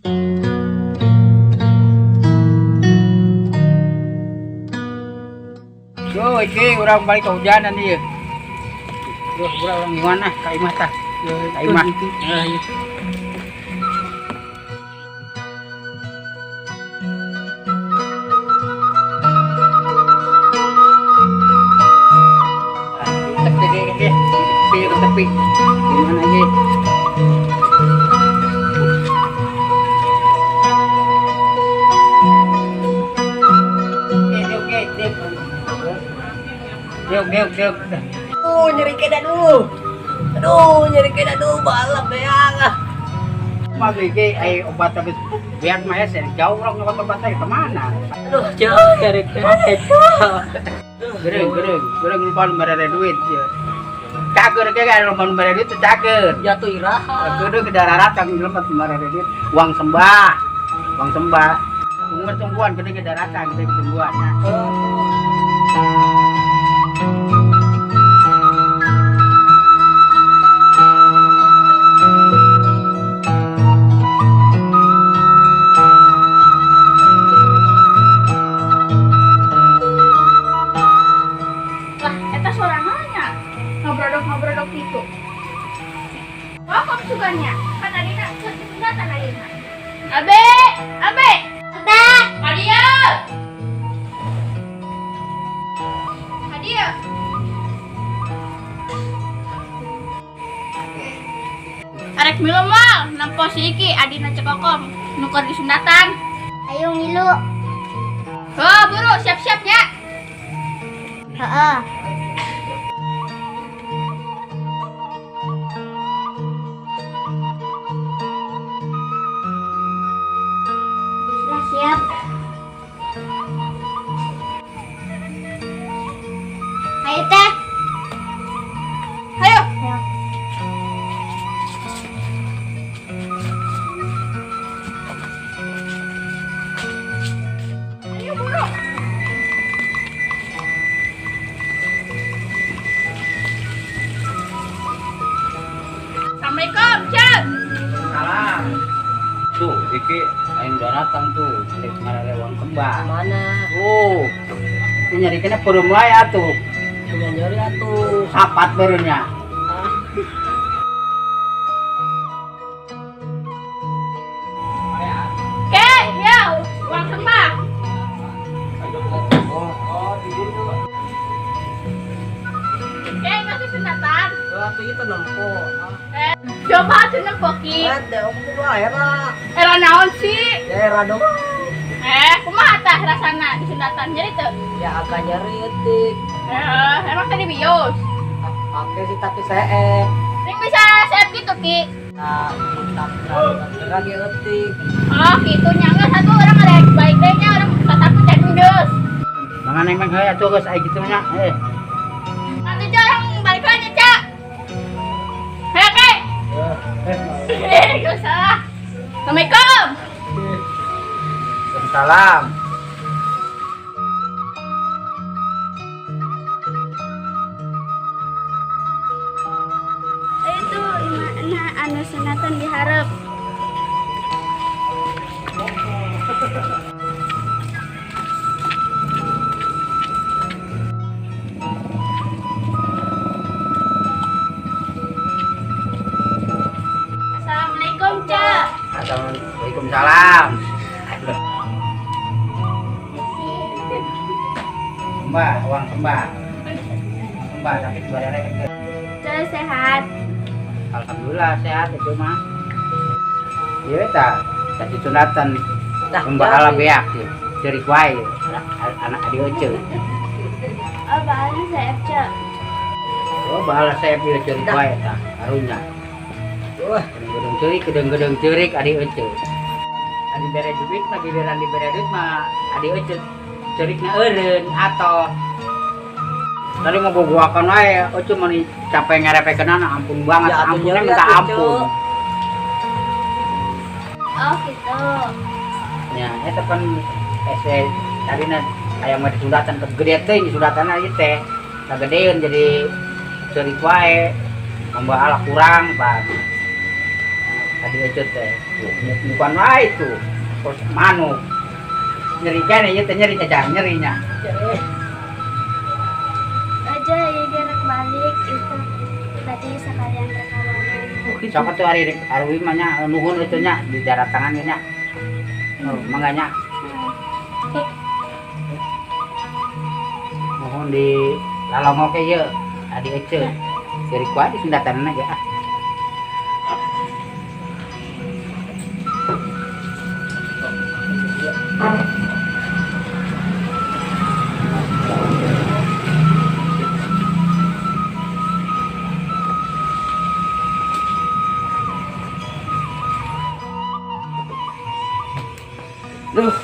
Yo, iki urang balik kehujanan ieu. Duh, urang urang gimana ka imah tah? Ka imah. Heeh, ieu. Tepi ge tepi ke tepi. Gimana ge? Oke, oke, oke. Diuk, diuk, diuk. Aduh, nyeri kena aduh. Aduh, nyeri kena aduh, balap ya. Mah ge ai obat habis biar mah ya jauh urang nyokot obat teh kemana? Aduh, jauh nyeri kena. Gereng, gereng, gereng lupa nu mere duit ieu. Cager ge kan lupa nu mere duit teh cager. Jatuh iraha. Kudu ke daratan jelema nu mere duit, uang sembah. Uang sembah. Tungguan tungguan gede ke daratan, gede tungguan ya. Lah, eta suara nya ngabrodok-ngabrodok gitu. Wah, kok suganya? Kan tadi nak sunatan ayeuna. Abe, abe. Abe. Hadiah. Hadiah. Arek milu mal, nempo si Iki adina Cekokom, nuker di sunatan. Ayo ngilu. Oh, buru siap-siap ya. Heeh. Sudah siap. Ayo teh. Ayo. Ayo. Ayo buru. Assalamualaikum, Cek. Salam. Tuh, iki aing daratan tuh, rek marare uang sembah. Mana? Tuh. Ini nyarikeunna peureum wae atuh. Punya nyeri atuh. Sapat beureunnya. Ah. Oke, ya, uang sembah. Oke, kasih sunatan. Waktu itu nempo. Coba tuh nempo ki. Ada, aku kudu era. Era naon sih? Ya era dong. Kumaha tah rasana di sunatan jadi teu? Ya agak nyeri eutik. Emang tadi bios. Pakai sih tapi seep. Ini bisa seep gitu ki. Nah, tapi lagi eutik. Oh, gitu nya enggak satu orang ada yang balik deh nya orang satu cek geus. Mangan emang heuh atuh geus ai kitu nya. Eh. Nanti Cak, orang balik lagi Cak. Hei, Ki. Gak salah. Assalamualaikum. Salam. Itu nah anu sunatan diharap. Assalamualaikum, Cak. Waalaikumsalam. Sembah, uang sembah. Sembah sakit badannya kecil. Cak sehat. Alhamdulillah sehat itu mah. Iya ta, tadi sunatan. Dah, Sembah ala beak sih. Ceurik wae anak adi euceu. Oh, bahala seep Cak. Oh, bahala seep ieu ceurik wae tah, karunya. Wah, Gedeng-gedeng ceurik, gedeng-gedeng ceurik adi euceu. Adi bere duit mah giliran dibere duit mah adi euceu ceurikna eureun atau tadi mau gogoakan wae euceu mah capek ngerepekeunana ampun banget, Ya, atuh ampunnya nyeri minta atuh, ampun. Cuk. Oh, gitu. Ya, eta kan ese tadina aya mah disunatan ke gede teh disunatan ieu teh. Kagedeun jadi ceurik wae. Tambah ala kurang, Pak. Adi Ece teh. Bukan wae itu. Terus manuk. Nyeri kan ieu teh nyeri jajang nyerinya. Aja ya gerak balik itu tadi sekalian rekawanan. Sok atuh ari arwi mah nya nuhun itu nya di darat tangan nya. Oh, mangga nya. Nuhun di lalongok ieu Adi Ece. Dari kuat di sundatanna ge ah. Duh,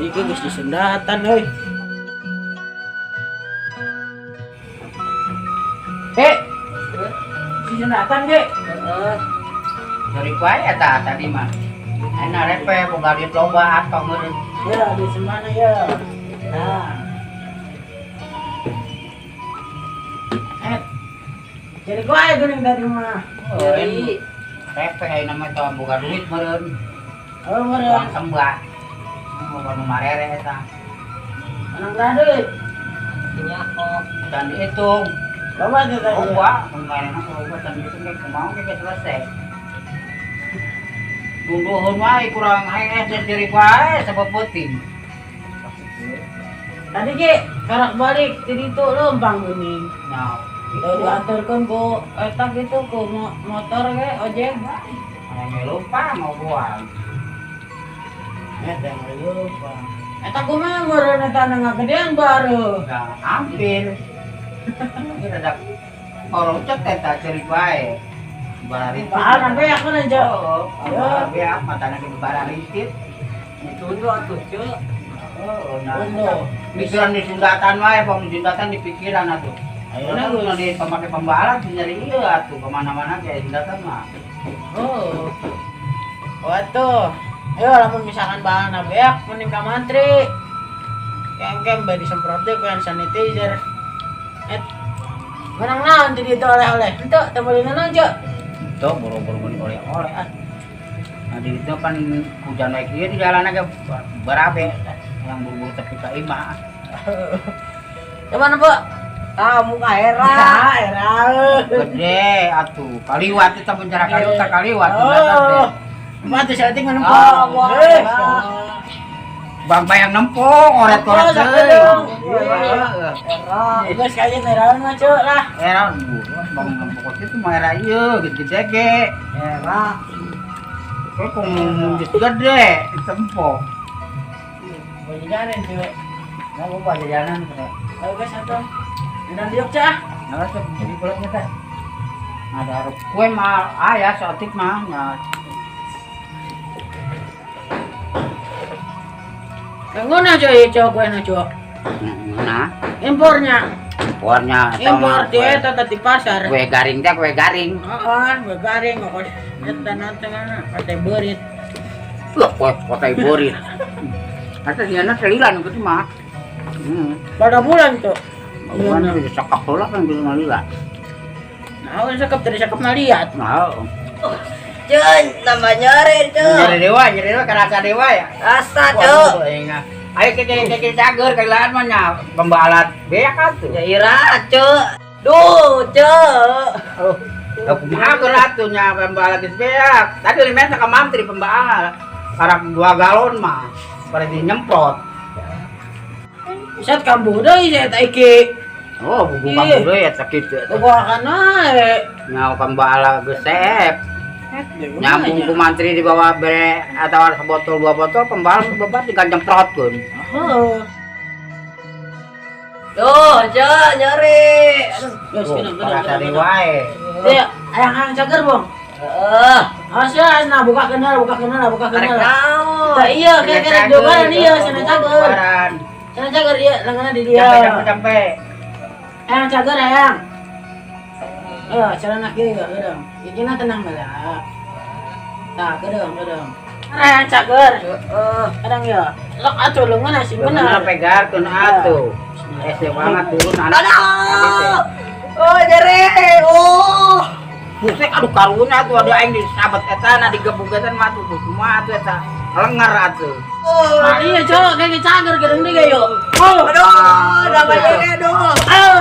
iki geus disundatan euy. Eh, disundatan ge. Heeh. Dari kuat eta tadi mah. Enak repe boga duit loba atau meureun. Ya, di semana ya? Nah. Eh. Jadi gua aja geuning tadi mah. Nyeri. Repe ayeuna mah teh boga duit meureun. Oh, meureun. Uang sembah. Boga nu marere eta. Menang duit. Dan dihitung. Loba tuh tadi. Loba, kemarin mah loba dan dihitung ge kumaha ge selesai. Dunduhun wae kurang hees dan ciri wae sabab penting. Tadi ge karak balik di ditu leumpang geuning. Nah, Tuh diantarkeun ku eta gitu ku motor ge ojek. Aya lupa mau buang. Eta lupa. Eta kumaha meureun eta ngagedean baru. Nah, hampir. Ini rada korocet eta ciri wae. Bararitit. Bahan beak mana aja. Oh, beak matana ge bararitit. Ditunduk atuh, Cuk. Oh, nah. Tunduk. Pikiran di sundatan wae, pam sundatan di pikiran atuh. Ayeuna Ayeuna di pamake pembalap nyari ieu atuh kemana-mana kayak sundatan mah. Oh. Waduh. Ayo lamun misalkan bahan beak mending ka mantri. Kem-kem bae disemprot deh ku hand sanitizer. Et. Menang naon di ditu oleh-oleh? Henteu, teu meuli naon, Cuk? Tuh boro-boro meuli oleh-oleh ah. Nah di itu kan hujan naik ieu di jalan ge barabe yang buru-buru tepi ka imah. Gimana, Bu? Ah, muka era. Ah, era. Gede atuh. Kaliwat eta penjara kaliwat tak kaliwat sundatan teh. Oh. Mati saeutik mah nempo. Ah, wah, Eh, era. Bang bayang nempo oret-oret Nempo, deui. sakedeung. Heeh. Era. Geus kayak eraeun mah, Cuk lah. Era bang nempo kitu mah era ieu gede ge. Era. Kok ngomong geus gede tempo. Bajajanan, Cuk. Nah, gua pajajanan teh. Ayo guys atuh. Ndang diuk, Cak. Nah, tuh, jadi kulitnya teh. Ada harus kue mah aya saeutik mah nya. Ngono Cuk, ieu Cuk, kuena Cuk. Nah, Impornya. impornya eta Impor mah di eta teh di pasar. Kue garing teh kue garing. Heeh, kue garing kok. Eta nanti mana kate beurit. Wah, kue kotai borit. Eta dieuna selilan gitu mah. Pada bulan tuh. Bukan itu sekap heula kan gitu mah lila. Nah, sekap tadi sekap ngaliat. Nah, Cun, tambah nyeri, Cun. nyeri dewa kerasa dewa ya. Rasa, Cun. Waduh, ayo kita cager kailaan mah nya pembalat beak atuh. Ya ira, Cun. Duh, Cun. Oh, da kumaha geus atuh nya pembalat geus beak. Tadi limen ka mantri pembalat. Karak 2 galon mah pada dinyemprot. Sat kambuh deui saya eta iki. Oh, buku kambuh deui eta kitu. Bukan wae. Nya pembalat geus seep. Nyambung ku mantri di bawah bere atau sebotol 2 botol pembalap bebat diganjemprotkeun. Heeh. Duh, Cun, nyeri. Aduh. Geus Oh, kena parasa deui wae. Ya, ayang-ayang cager, Bang. Heeh. Awas ya, nah buka kenal, buka kenal, buka Arek kenal. naon? Tah iya, kayak kena dobaran iya, sana cager. Dobaran. Sana cager iya, lenganna di dia. Sampai sampai. Ayang cager ayang. Ayo, celana kieu ya, geudang. Ikina tenang bala. Tah, geudang, geudang. Ayang cager. Heeh. Kadang ya. Lok atuh leungeun sing Bener bener. pegarkeun atuh. Hese banget turun anak. Aduh. Oh, nyeri. Oh. Busek, aduh, karunya tuh ada aing disabat eta na digebugetan mah tuh kumaha atuh eta. Lengar atuh. Nah, iya, Cok, kayak cager gedeng deui yo. Oh. Aduh, namanya aduh.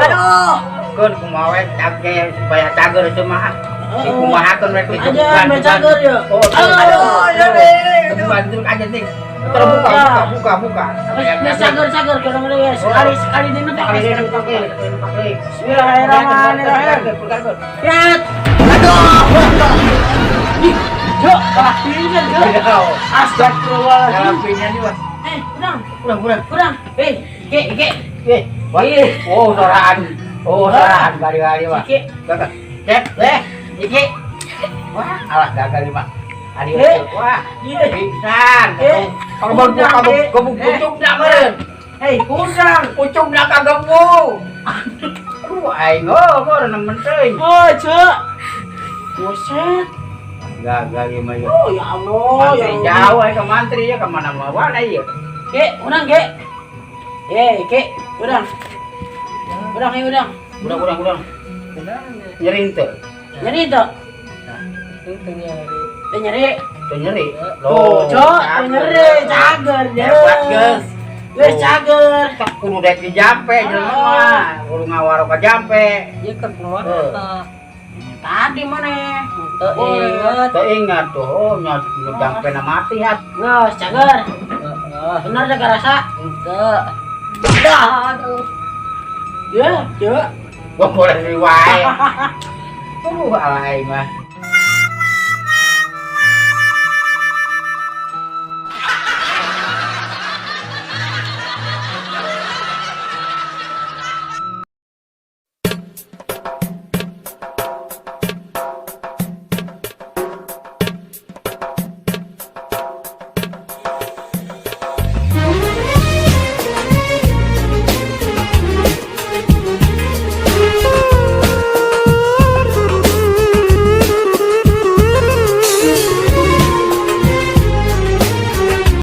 Aduh. Keun kumaha we cage supaya cager itu mah. Si kumahakeun rek Aja, meh cager yo. Oh, Aduh, aduh. Bantu aja nih. Terus buka, buka, buka, buka. Wes cager-cager gedeng deui. Sekali sekali dina Sekali pakai. dina pakai, pakai. Bismillahirrahmanirrahim. Ya. Aduh. Ih, Cok, kalah pisan, Cok. Astagfirullahaladzim. Dalam pinya nih, Wah. Eh, kurang, Kurang, kurang. Kurang. Eh, Ki, Ki. Eh, wah. Oh, soraan. Oh, soraan kali-kali, Wah. Ki. Gagal. Cek, eh, Iki. Wah, alah gagal mah. Adi Eh. wah, Iya. pingsan. Eh. Kalau baru Kurang, kamu eh. gebuk Eh. pucuk dah meureun. Hei, kurang. Pucuk dah kagembu. Aduh, aing oh, meureun nemen teuing. Oh, Cok. Buset. Gagal ieu mah ieu. Oh, ya Allah, ya Mantri Allah. jauh aing ke mantri ya kemana mana ieu. Ki, urang, Ki. Eh, Ki, urang. Urang, ayo urang. Urang, urang, urang. Nyeri teu? Nyeri tuh. Itu nyeri. Teu nyeri. Teu nyeri. Tuh, Cok, teu nyeri, cager, ya. Hebat, geus. Geus cager. Tak kudu dek di jampe jelema mah. Kudu ngawaro ka jampe. Iya kan kumaha. Tadi mana? Teu inget. Teu ingat tuh, oh nya jampe na mati hat. Geus cager. Heeh. Bener dah karasa. Henteu. Aduh. Ya, Cok. Gua boleh wae. Aduh, alay mah.